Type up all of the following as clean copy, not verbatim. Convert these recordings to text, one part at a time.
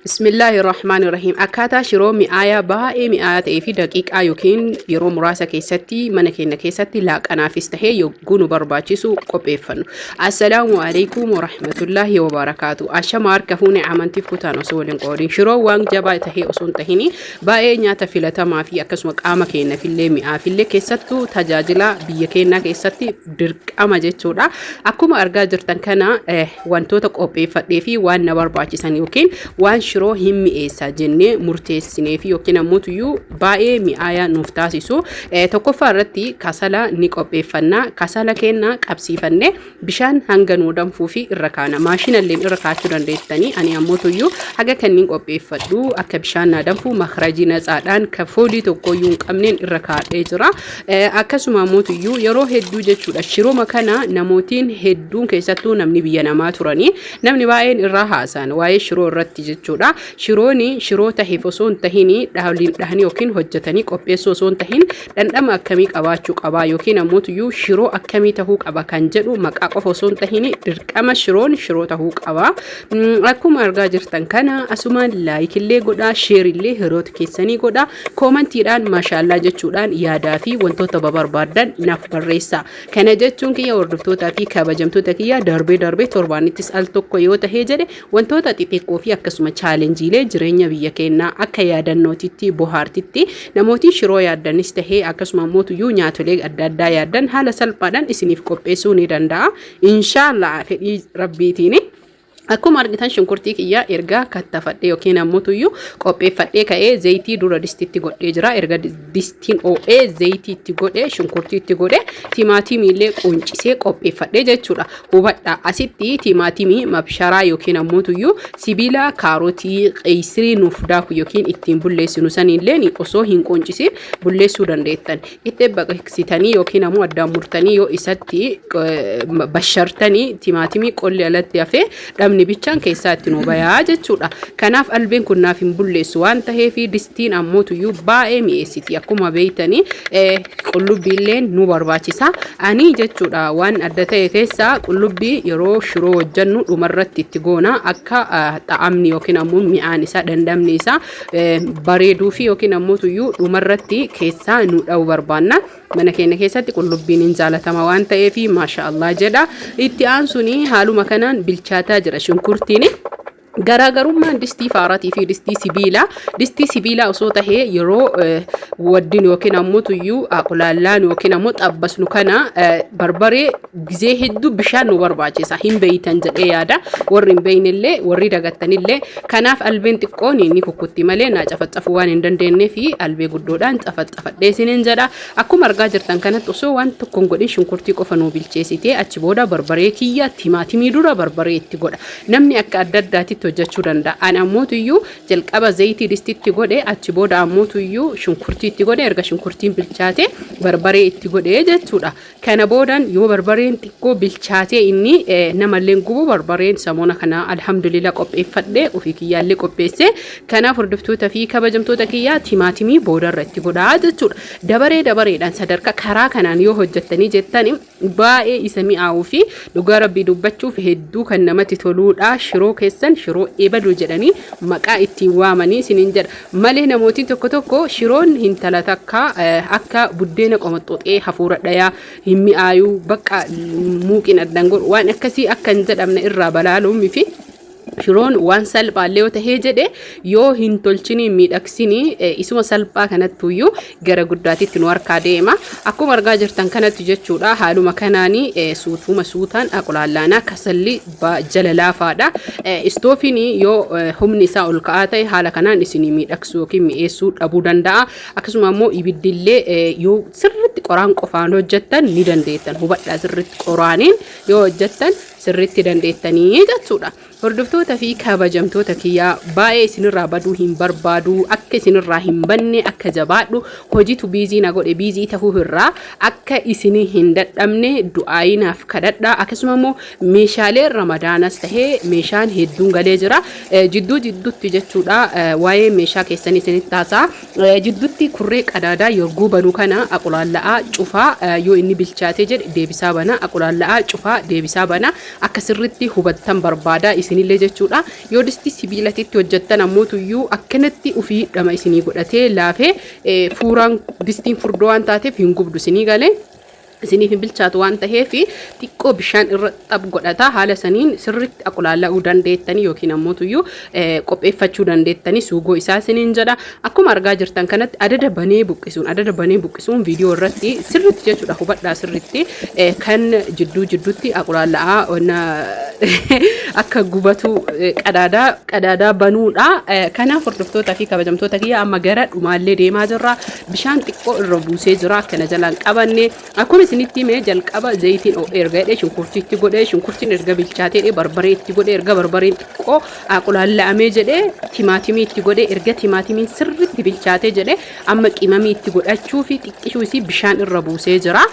Bismillaahi Rahmaani Rahiim. Akkaataa shiroo mi'aayaa baay'ee mi'aayaa ta'ee fi daqiiqaa yookiin yeroo muraasa keessatti mana keenya keessatti laaqanaafis tahee yogguu nu barbaachisu qopheeffannu. Assalaamu alaikum warahmatullaahi wabarakaatu. Ashama harka fuune amantiif kutaan osoo waliin qoodin. Shiroo waan jabaa tahee osoo hin tahini baay'ee nyaata filatamaa fi akkasuma qaama keenyafillee mi'aafillee keessattuu tajaajila biyya keenyaa keessatti dirqama jechuudha. Akkuma argaa jirtan kana wantoota qopheeffadhee fi waan na barbaachisan yookiin waan shiroo hin mi'eessa jennee murteessinee fi yookiin ammoo tuyyuu baay'ee mi'aayaa nuuf taasisu. Tokkoffaa irratti kasala ni qopheeffanna. Kasala keenya qabsiifannee bishaan hanga nuu danfuu fi irra kaana. Maashina illee irra kaachuu dandeettanii ani ammoo tuyyuu haga kanniin qopheeffadhu akka bishaan naa danfu makrajii natsaadhaan ka foolii tokkoyyuu hin qabneen irra kaadhee jira. Akkasuma mootiyyuu yeroo hedduu jechuudha shiroma kana namootiin hedduun keessattuu namni biyya namaa turanii namni baay'een irraa haasa'an waa'ee shiroo irratti jechuudha. Shirooni shiroo taheef osoo hin tahin dhaaliin dhahanii yookiin hojjetanii qopheessuu osoo hin tahin dhandhama akkamii qabaachuu qabaa yookiin ammootiyyuu shiroo akkamii tahuu qaba kan jedhu maqaa qofa osoo hin tahin dirqama shiroon shiroo tahuu qaba. Akkuma argaa jirtan kana asumaan laayikillee godhaa sheerillee hiriyoota keessanii godhaa. Koomantiidhaan maashaallaa jechuudhaan yaadaa fi wantoota babarbaaddan naaf barreessaa. Kana jechuun kiyya hordoftootaa fi kabajamtoota kiyya darbee darbee torbaanittis al tokko yoo tahee jedhe wantoota xixiqqoo fi akkasuma chaalenjiilee jireenya biyya keenyaa akka yaadannootitti bohaartitti namootiin shiroo yaaddanis tahee akkasuma mootuyyuu nyaatolee adda addaa yaaddan haala salphaadhaan isiniif qopheessuu ni danda'a. Inshaallah fedhii rabbiitiini. Akkuma argitan shunkurtii kiyya erga kattafadhee yookiin ammoo tuyyuu qopheeffadhee ka'ee zayitii dura distitti godhee jira. Erga distiin oo'ee zayitii itti godhee shunkurtii itti godhee timaatimii illee quncisee qopheeffadhee jechuudha. Hubadhaa asitti timaatimii mabsharaa yookiin ammoo tuyyuu sibiila kaarotii qeeysirii nuuf daaku yookiin ittiin bulleessinu saniillee osoo hin quncisiin bulleessuu dandeettan. Itti baqaqsitanii yookiin ammoo addaan murtanii yoo isatti bashartanii timaatimii qolli alatti hafee dhabni bichaan keessaa itti nu bayaa jechuudha. Kanaaf albeen kun naaf hin bulleessu waan ta'eef distiin ammoo tuyyuu baay'ee mi'eessiti. Akkuma beektanii qullubbiillee nu barbaachisa. Ani jechuudha waan adda ta'e keessaa qullubbii yeroo shiroo hojjennu dhumarratti itti goona akka xa'amni yookiin ammoo mi'aan isaa dhandhamni isaa bareeduu fi yookiin ammoo tuyyuu dhumarratti keessaa nu dha'u barbaanna. Mana keenya keessatti qullubbiin hin jaalatama waan ta'eef maasha Allah jedha. Itti aansuun haaluma kanaan bilchaataa jira shunkurtiin. Garaagarummaan distii faaraatii fi distii sibiilaa. Distii sibiilaa osoo tahee yeroo waddin yookiin ammoo tuyyuu qulaallaan yookiin ammoo xabbasnu kana barbaree gizee hedduu bishaan nu barbaachisa. Hin beeytan jedhee yaada. Warri hin beeynellee warri dagattanillee kanaaf albeen xiqqoon ni kukkutti malee naa cafaccafuu waan hin dandeenyee fi albee guddoodhaan cafaccafadhee isiniin jedha. Akkuma argaa jirtan kanatti osoo waan tokko hin godhin shunkurtii qofa nuu bilcheessitee achi booda barbaree kiyya timaatimii dura barbaree itti godha. Namni akka adda addaatitti hojjechuu danda'a. Ani ammootuyyuu jalqaba zayitii distitti godhe achi booda ammootuyyuu shunkurtii itti godhe erga shunkurtiin bilchaate barbaree itti godhe jechuudha. Kana boodan yoo barbareen xiqqoo bilchaatee inni namallee gubu barbareen samoona kana alhamdulillah qopheeffadhe ofii kiyyaallee qopheesse. Kanaaf hordoftoota fi kabajamtoota kiyyaa timaatimii boodarra itti godhaa jechuudha. Dabaree dabareedhaan sadarkaa karaa kanaan yoo hojjettanii jettani baay'ee isa mi'aawuu fi dhugaa rabbii dubbachuuf hedduu kan namatti toluudha. Shiroo keessan shiroo ebadu jedhanii maqaa ittiin waamanii isiniin jedha. Malee namootiin tokko tokko shiroon hintala takka akka buddeena qomoxxoxee hafuura dhayaa hin mi'aayuu bakka muuqiin addan godhu waan akkasii akka hin jedhamne irraa balaaluun fi shiroon waan salphaallee yoo tahee jedhe yoo hin tolchinii miidhagsinii isuma salphaa kanattuyyuu gara guddaatitti nu harkaa deema. Akkuma argaa jirtan kanatti jechuudha haaluma kanaanii suutuma suutaan aqulaallaanaa kasalli jala laafaadha. Istoofiin yoo humni isaa ol ka'aa ta'e haala kanaan isinii miidhagsuu yookiin mi'eessuu dhabuu danda'a. Akkasuma immoo ibiddillee yoo sirriitti qoraan qofaan hojjettan ni dandeettan. Hubadhaa sirriitti qoraaniin yoo hojjettan sirriitti dandeettanii jechuudha. Hordoftoota fi kabajamtoota kiyyaa baay'ee isinirraa baduu hin barbaadu akka isinirraa hin banne akka jabaadhu hojiitu biizii na godhe biizii tahuu irraa akka isinii hin dadhabne du'aayinaaf kadhadha akkasuma immoo meeshaalee ramadaanas tahee meeshaan hedduun galee jira jidduu jidduutti jechuudha waa'ee meeshaa keessanii isinitti haasa'a jidduutti kurree qadaadaa yogguu banu kana aqulaalla'aa cufaa yoo inni bilchaatee jedhe deebisaa bana aqulaalla'aa cufaa deebisaa bana. Akka sirritti hubattan barbaada isinillee jechuudha. Yoo distii sibiilatitti hojjettan ammootuyyuu akkanatti ufii dhama isinii godhatee laafee fuuraan distiin furdoo waan taateef hin gubdu isinii galee. Isiniif hin bilchaatu waan ta'eef xiqqoo bishaan irra xab godhata. Haala saniin sirritti aqulaalla'uu dandeettanii yookiin ammootuyyuu qopheeffachuu dandeettanii suugoo isaa isiniin jedha. Akkuma argaa jirtan kanatti adada banee buqqisuun, adada banee buqqisuun viidiyoo irratti sirritti jechuudha, hubadhaa sirritti kan jidduu jidduutti aqulaalla'aa akka gubatu qadaadaa qadaadaa banuudha. Kanaaf hordoftootaa fi kabajamtoota kiyya, amma gara dhumaallee deemaa jirra. Bishaan xiqqoo irra buusee jira akkana jalaan qabanne. Akkuma isinitti hime, jalqaba zayitiin erga jedhee shunkurtii itti godhee, shunkurtiin erga bilchaatee jedhee barbaree itti godhee, erga barbareen xiqqoo qulaalla'amee jedhee timaatimii itti godhee, erga timaatimiin sirriitti bilchaatee jedhee amma qimamii itti godhachuu fi xiqqishuu isii bishaan irra buusee jira.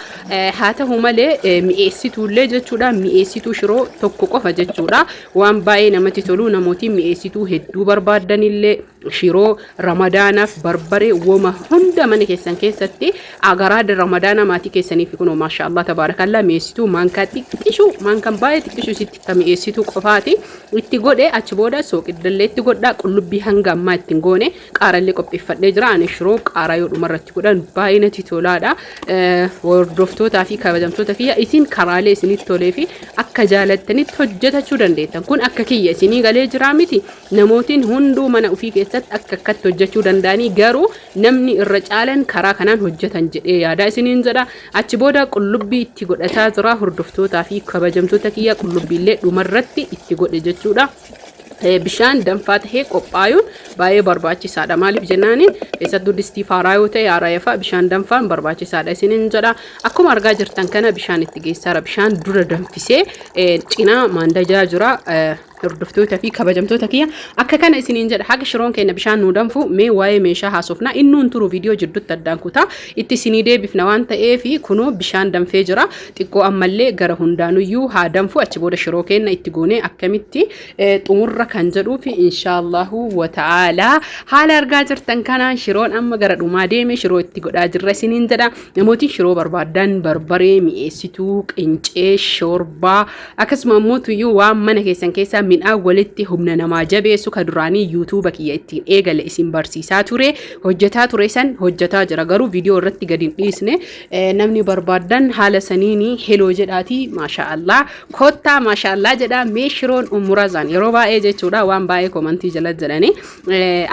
Haa ta'u malee mi'eessituullee jechuudha, mi'eessituu shiroo tokko qofa jechuudha. Waan baay'ee namatti tolu, namootiin mi'eessituu hedduu barbaaddanillee shiroo ramadaanaaf barbaree woma hunda mana keessan keessatti agaraada ramadaana maatii keessaniif kunoo maashaallah tabaarakallaa mi'eessituu maankaa xiqqishuu, maankaan baay'ee xiqqishuu isitti ka mi'eessituu qofaati itti godhe. Achi booda sooqiddallee itti godha. Qullubbii hanga ammaa ittiin goone, qaarallee qopheeffadhee jira. Ani shiroo qaaraa yoo dhumarratti godhan baay'ee natti tolaadha. Hordoftootaa fi kabajamtoota kiyya, isin karaalee isinitti tolee fi akka jaalattanitti hojjetachuu dandeettan. Kun akka kiyya isinii galee jira miti? Namootiin hunduu mana ofii keessatti akka akkatti hojjechuu danda'anii, garuu namni irra caalan karaa kanaan hojjetan jedhee yaada isiniin jedha. Achi booda qullubbii itti godhataa jira. Hordoftootaa fi kabajamtoota kiyya, qullubbiillee dhumarratti itti godhe jechuudha. Bishaan danfaa tahee qophaayuun baay'ee barbaachisaadha. Maaliif jennaani, keessattuu distii faaraa yoo ta'e, haaraayafa bishaan danfaan barbaachisaadha isiniin jedha. Akkuma argaa jirtan kana bishaan itti geessaara. Bishaan dura danfisee cinaa maandajaa jira. Hordoftoota fi kabajamtoota kiyya, akka kana isiniin jedha. Haga shiroon keenya bishaan nuu danfu mee waa'ee meeshaa haasofna. Innuun turu viidiyoo jidduutti addaan kutaa itti isinii deebifna waan ta'eef, kunoo bishaan danfee jira. Xiqqoo ammallee gara hundaanuyyuu haa danfu. Achi booda shiroo keenya itti goonee akkamitti xumurra kan jedhuuf, inshaallahu wata'aalaa, haala argaa jirtan kanaan shiroon amma gara dhumaa deeme, shiroo itti godhaa jirra isiniin jedha. Namootiin shiroo barbaadan barbaree, mi'eessituu, qincee, shoorbaa, akkasuma immoo tuyyuu waan mana keessan keessaa midhaan walitti humna namaa jabeessu ka duraanii yuutuuba kiyya ittiin eegale isin barsiisaa ture, hojjetaa ture san hojjetaa jira, garuu viidiyoo irratti gadi hin dhiisne. Namni barbaadan haala saniini heloo jedhaati, maasha Allah, kottaa, maasha Allah jedha. Mee shiroon umurazaan yeroo baay'ee jechuudha waan baay'ee komantii jala jedhanii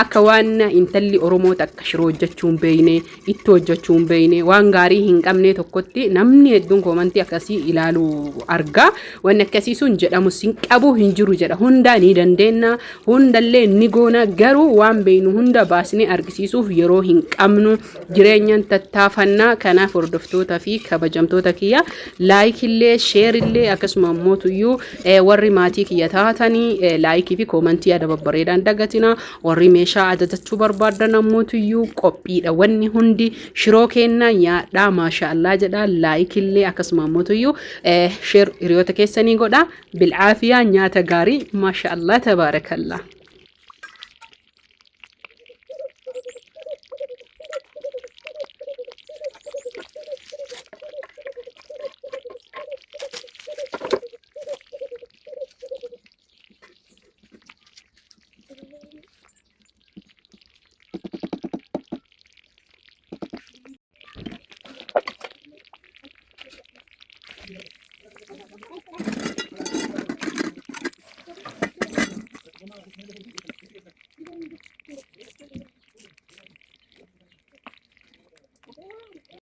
akka waan intalli Oromoo takka shiroo hojjechuu hin beekne, itti hojjechuu hin beekne, waan gaarii hin qabne tokkotti namni hedduun koomantii akkasii ilaaluu argaa. Wanni akkasii sun jedhamus hin qabu, hin jiru jedha. Hundaa ni dandeenya, hundallee ni goona, garuu waan beeknu hunda baasnee argisiisuuf yeroo hin qabnu, jireenyaan tattaafannaa. Kanaaf hordoftootaa fi kabajamtoota kiyya, likeillee, shareillee, akkasuma immoo warri maatii kiyya taatanii likeii fi koomantii yaada babbareedaan dagatina. Warri meeshaa ajajachuu barbaadan ammootuyyuu qophiidha wanni hundi. Shiroo kennaa nyaadhaa, maashaallaa jedha. Likeillee akkasuma ammootuyyuu share hiriyoota keessanii godha. Bilcaafiyaa, nyaata gaarii, maashaallaa, tabaarakallaa.